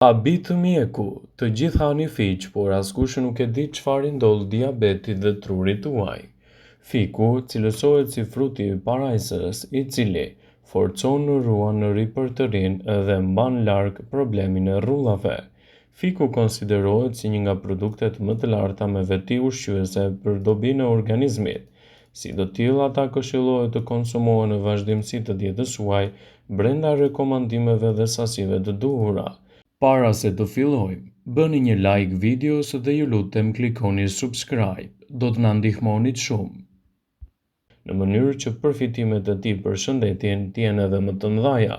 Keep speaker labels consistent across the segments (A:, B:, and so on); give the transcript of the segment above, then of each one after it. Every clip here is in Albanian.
A: Habit mjeku, Të gjithë hani fiq, por askush nuk e di çfarë i ndodh diabetit dhe trurit tuaj. Fiku cilësohet si fruti i parajsës, i cili forcon, ruan, ripërtërin dhe mban larg problemin e rrudhave. Fiku konsiderohet si një nga produktet më të larta me veti ushqyese për dobinë e organizmit. Si të tillë, ata këshillohet të konsumohen në vazhdimësi të dietës suaj, brenda rekomandimeve dhe sasive të duhura. Para se të fillojmë, bëni një like videos dhe ju lutem klikoni subscribe, do të na ndihmonit shumë. Në mënyrë që përfitimet e tij për shëndetin të jenë edhe më të mëdha.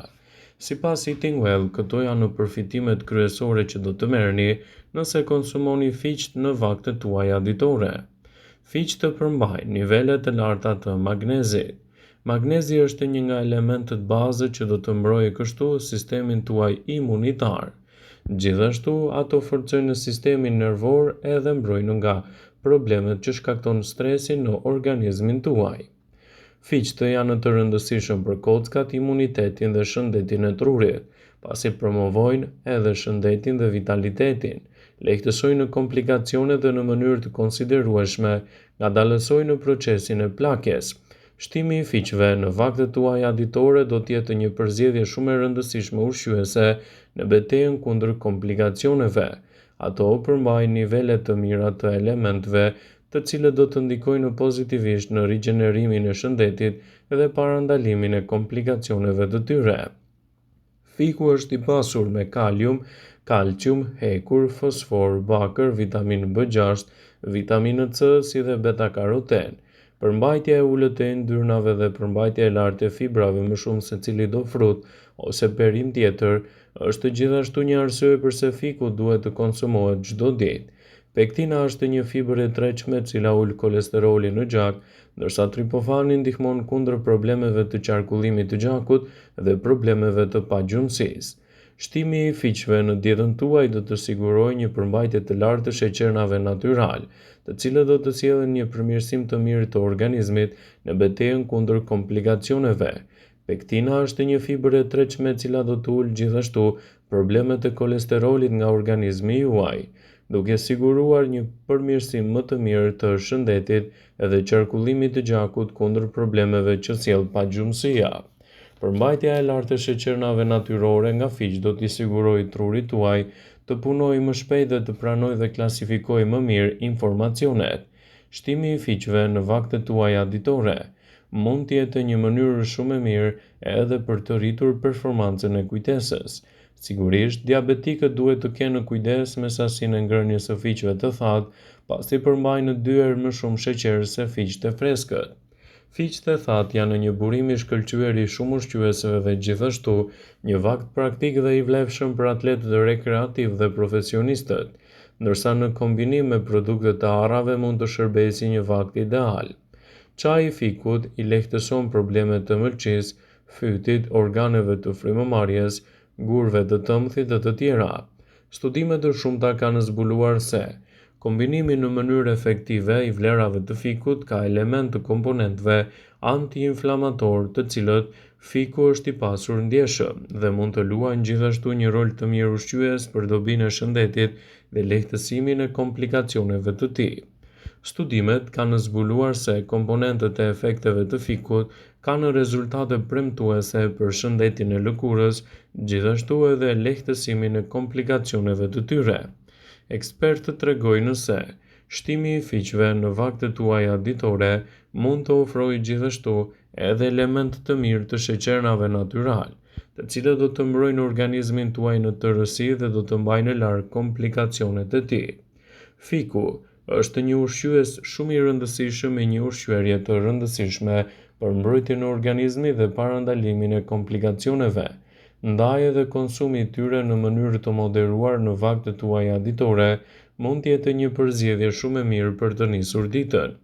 A: Sipas Eating Well, këto janë përfitimet kryesore që do të merrni nëse konsumoni fiqtë në vaktet tuaja ditore. Fiqtë përmbajnë nivele të larta të magnezit. Magnezi është një nga elementët bazë që do të mbrojë kështu sistemin tuaj imunitar. Gjithashtu, ato forcojnë sistemin nervor edhe mbrojnë nga problemet që shkakton stresi në organizmin tuaj. Fiqtë janë të rëndësishëm për kockat, imunitetin dhe shëndetin e trurit, pasi promovojnë edhe shëndetin dhe vitalitetin, lehtësojnë komplikacionet dhe në mënyrë të konsiderueshme ngadalësojnë procesin e plakjes. Shtimi i fiqve në vaktet tuaja ditore do të jetë një përzgjedhje shumë e rëndësishme ushqyese në betejën kundër komplikacioneve. Ato përmbajnë nivele të mira të elementëve, të cilët do të ndikojnë pozitivisht në rigjenerimin e shëndetit dhe parandalimin e komplikacioneve të tyre. Fiku është i pasur me kalium, kalcium, hekur, fosfor, bakër, vitaminë B6, vitaminë C si dhe beta-karoten. Përmbajtja e ulët e yndyrnave dhe përmbajtja e lartë e fibrave më shumë se cilido frut ose perim tjetër është gjithashtu një arsye përse fiku duhet të konsumohet çdo ditë. Pektina është një fibër e tretshme e cila ul kolesterolin në gjak, ndërsa triptofani ndihmon kundër problemeve të qarkullimit të gjakut dhe problemeve të pagjumësisë. Shtimi i fiqve në dietën tuaj do të sigurojë një përmbajtje të lartë të sheqernave natyralë, të cilët do të sjellin një përmirësim të mirë të organizmit në betejën kundër komplikacioneve. Pektina është një fibër e tretshme e cila do të ulë gjithashtu problemet e kolesterolit nga organizmi juaj, duke siguruar një përmirësim më të mirë të shëndetit dhe qarkullimit të gjakut kundër problemeve që sjell pagjumësia. Përmbajtja e lartë e sheqernave natyrore nga fiq do t'i sigurojë trurit tuaj të punojë më shpejt dhe të pranojë dhe klasifikojë më mirë informacionet. Shtimi i fiqve në vaktet tuaja ditore mund të jetë një mënyrë shumë e mirë edhe për të rritur performancën e kujtesës. Sigurisht, diabetikët duhet të kenë kujdes me sasinë e ngrënies së fiqve të thatë, pasi përmbajnë dy herë më shumë sheqer se fiqtë e freskët. Fiqtë e thatë janë një burim i shkëlqyer i shumë ushqyesve dhe gjithashtu një vakt praktik dhe i vlefshëm për atletët rekreativë dhe profesionistët, ndërsa në kombinim me produkte të arrave mund të shërbejë si një vakt ideal. Çaji i fikut i lehtëson problemet e mëlçisë, fytit, organeve të frymëmarrjes, gurëve të tëmthit dhe të tjera. Studime të shumta kanë zbuluar se kombinimi në mënyrë efektive i vlerave të fikut ka elementë të komponentëve anti-inflamatorë të cilët fiku është i pasur ndjeshëm dhe mund të luajnë gjithashtu një rol të mirë ushqyes për dobinë e shëndetit dhe lehtësimin e komplikacioneve të tij. Studimet kanë zbuluar se komponentët e efekteve të fikut kanë rezultate premtuese për shëndetin e lëkurës, gjithashtu edhe lehtësimin e komplikacioneve të tyre. Ekspertët tregojnë se shtimi i fiqve në vaktet tuaja ditore mund të ofrojë gjithashtu edhe elementë të mirë të sheqernave natyralë, të cilët do të mbrojnë organizmin tuaj në tërësi dhe do të mbajnë larg komplikacionet e tij. Fiku është një ushqyes shumë i rëndësishëm me një ushqyerje të rëndësishme për mbrojtjen e organizmit dhe parandalimin e komplikacioneve. Ndaj edhe konsumi i tyre në mënyrë të moderuar në vaktet tuaja ditore mund të jetë një përzgjedhje shumë e mirë për të nisur ditën.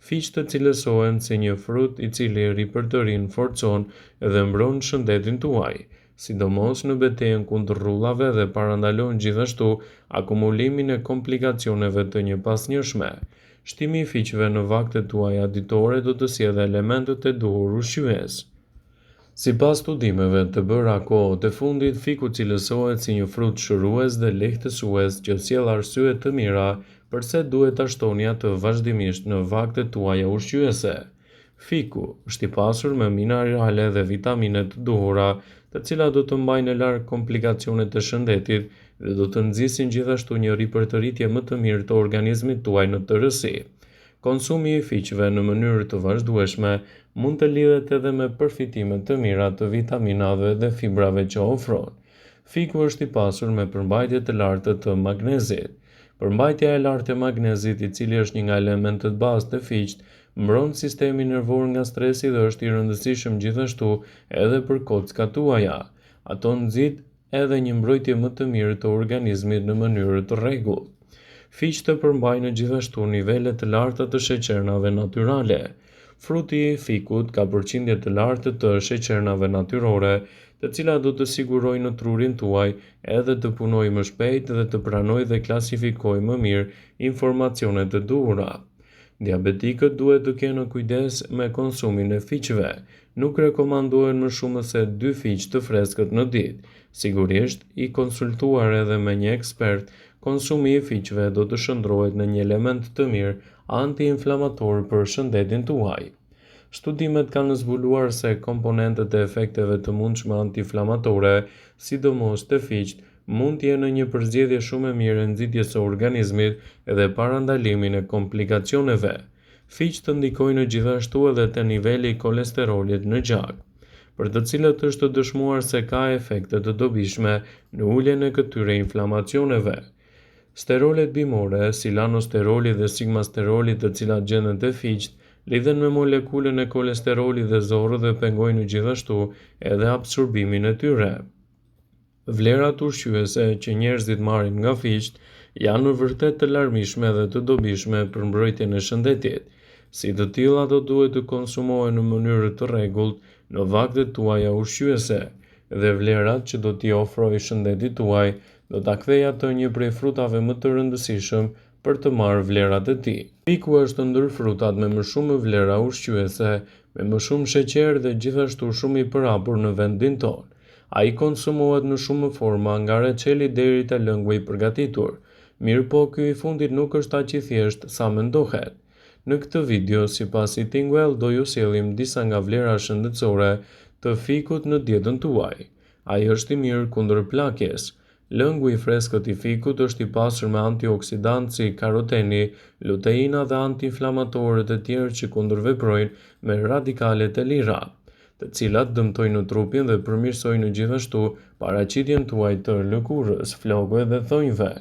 A: Fiqtë cilësohen si një frut i cili ripërtërin, forcon dhe mbron shëndetin tuaj. Sidomos në betejën kundër rrudhave dhe parandalon gjithashtu akumulimin e komplikacioneve të njëpasnjëshme. Shtimi i fiqve në vaktet tuaja ditore do të sjellë elementët e duhur ushqyes. Sipas studimeve të bëra kohët e fundit, fiku cilësohet si një frut shërues dhe lehtësues që sjell arsye të mira përse duhet ta shtoni atë vazhdimisht në vaktet tuaja ushqyese. Fiku është i pasur me minerale dhe vitamine të duhura, të cilat do të mbajnë larg komplikacionet e shëndetit dhe do të nxisin gjithashtu një ripërtëritje më të mirë të organizmit tuaj në tërësi. Konsumi i fiqve në mënyrë të vazhdueshme mund të lidhet edhe me përfitime të mira të vitaminave dhe fibrave që ofron. Fiku është i pasur me përmbajtje të lartë të magnezit. Përmbajtja e lartë e magnezit, i cili është një nga elementët bazë te fiqtë, mbron sistemin nervor nga stresi dhe është i rëndësishëm gjithashtu edhe për kockat tuaja. Ato nxit edhe një mbrojtje më të mirë të organizmit në mënyrë të rregullt. Fiqtë përmbajnë gjithashtu nivele të larta të sheqernave natyrale. Fruti i fikut ka përqindje të lartë të sheqernave natyrore, të cilat do të sigurojnë trurin tuaj edhe të punojë më shpejt dhe të pranojë dhe klasifikojë më mirë informacionet e duhura. Diabetikët duhet të kenë kujdes me konsumin e fiqve. Nuk rekomandohen më shumë se dy fiq të freskët në ditë. Sigurisht, i konsultuar edhe me një ekspert, konsumi i fiqve do të shndërrohet në një element të mirë anti-inflamator për shëndetin tuaj. Studimet kanë zbuluar se komponentët e efekteve të mundshme anti-inflamatore, sidomos te fiqtë, mund të jenë një përzgjedhje shumë e mirë e nxitjes së organizmit dhe parandalimin e komplikacioneve. Fiqtë ndikojnë gjithashtu edhe te niveli i kolesterolit në gjak, për të cilët është dëshmuar se ka efekte të dobishme në uljen e këtyre inflamacioneve. Sterolet bimore, si lanosteroli dhe sigmasteroli të cilat gjenden te fiqtë, lidhen me molekulën e kolesterolit dhe zorrët dhe pengojnë gjithashtu edhe absorbimin e tyre. Vlerat ushqyese që njerëzit marrin nga fiqtë janë vërtet të larmishme dhe të dobishme për mbrojtjen e shëndetit. Si të tilla ato duhet të konsumohen në mënyrë të rregullt në vaktet tuaja ushqyese dhe vlerat që do t'i ofrojë shëndetit tuaj do ta kthejë atë një prej frutave më të rëndësishëm për të marrë vlerat e tij. Fiku është ndër frutat me më shumë vlera ushqyese, me më shumë sheqer dhe gjithashtu shumë i përhapur në vendin tonë. Ai konsumohet në shumë forma, nga reçeli deri te lëngu i përgatitur. Mirëpo, ky i fundit nuk është aq i thjeshtë sa mendohet. Në këtë video, sipas Eating Well do ju sjellim disa nga vlera shëndetësore të fikut në dietën tuaj. Ai është i mirë kundër plakjes. Lëngu i freskët i fikut është i pasur me antioksidantë si karoteni, luteina dhe antiinflamatorët e tjerë që kundërveprojnë me radikalet e lira, të cilat dëmtojnë trupin dhe përmirësojnë gjithashtu paraqitjen tuaj të lëkurës, flokëve dhe thonjve.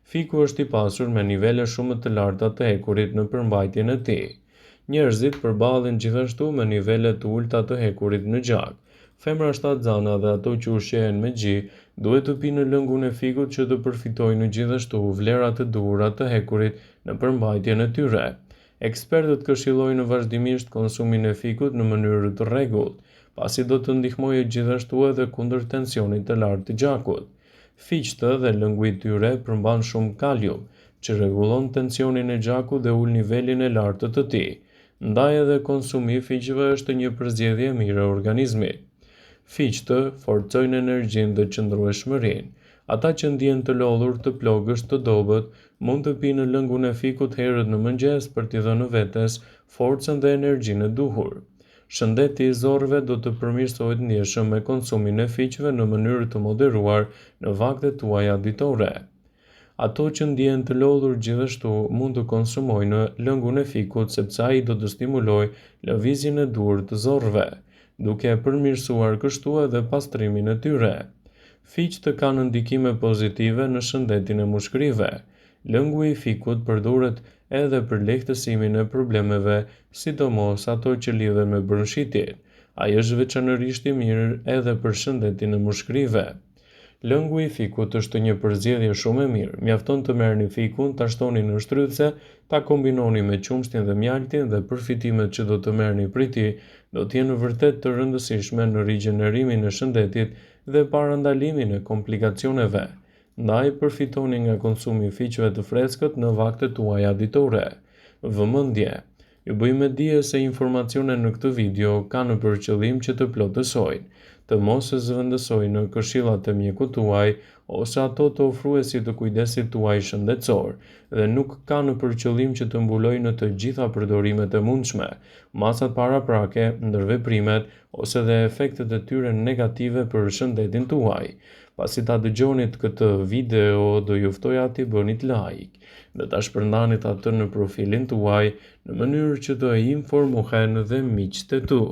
A: Fiku është i pasur me nivele shumë të larta të hekurit në përmbajtjen e tij. Njerëzit përballen gjithashtu me nivele të ulëta të hekurit në gjak. Femra shtatzana dhe ato që ushqehen me gji duhet të pinë lëngun e fikut që të përfitojnë gjithashtu vlerat e duhura të hekurit në përmbajtjen e tyre. Ekspertët këshillojnë vazhdimisht konsumin e fikut në mënyrë të rregullt, pasi do të ndihmojë gjithashtu edhe kundër tensionit të lartë të gjakut. Fiqtë dhe lëngu i tyre përmban shumë kalium, që rregullon tensionin e gjakut dhe ul nivelin e lartë të tij. Ndaj edhe konsumi i fiqve është një përzgjedhje e mirë e organizmit. Fiqtë forcojnë energjinë dhe qëndrueshmërinë. Ata që ndihen të lodhur, të plogësht, të dobët, mund të pinë lëngun e fikut herët në mëngjes për t'i dhënë vetes forcën dhe energjinë e duhur. Shëndeti i zorrëve do të përmirësohet ndjeshëm me konsumin e fiqve në mënyrë të moderuar në vaktet tuaja ditore. Ato që ndihen të lodhur gjithashtu mund të konsumojnë lëngun e fikut sepse ai do të stimulojë lëvizjen e duhur të zorrëve, duke përmirësuar kështu edhe pastrimin e tyre. Fiqtë kanë ndikime pozitive në shëndetin e mushkërive. Lëngu i fikut përdoret edhe për lehtësimin e problemeve, sidomos ato që lidhen me bronshitin. Ai është veçanërisht i mirë edhe për shëndetin e mushkërive. Lëngu i fikut është një përzgjedhje shumë e mirë. Mjafton të merrni fikun, ta shtoni në shtrydhëse, ta kombinoni me qumështin dhe mjaltin dhe përfitimet që do të merrni prej tij do të jenë vërtet të rëndësishme në rigjenerimin e shëndetit dhe parandalimin e komplikacioneve. Ndaj përfitoni nga konsumi i fiqve të freskët në vaktet tuaja ditore. Vëmendje! Ju bëj me dije se informacionet në këtë video kanë për qëllim që të plotësojnë, të mos zëvendësojnë këshillat e mjekut tuaj ose ato të ofruesit të kujdesit tuaj shëndetësor dhe nuk kanë për qëllim që të mbulojnë të gjitha përdorimet e mundshme, masat paraprake, ndërveprimet ose dhe efektet e tyre negative për shëndetin tuaj. Pasi ta dëgjonit këtë video, do ju ftoja t'i bënit like dhe ta shpërndanit atë në profilin tuaj në mënyrë që të informohen dhe miqtë e tu.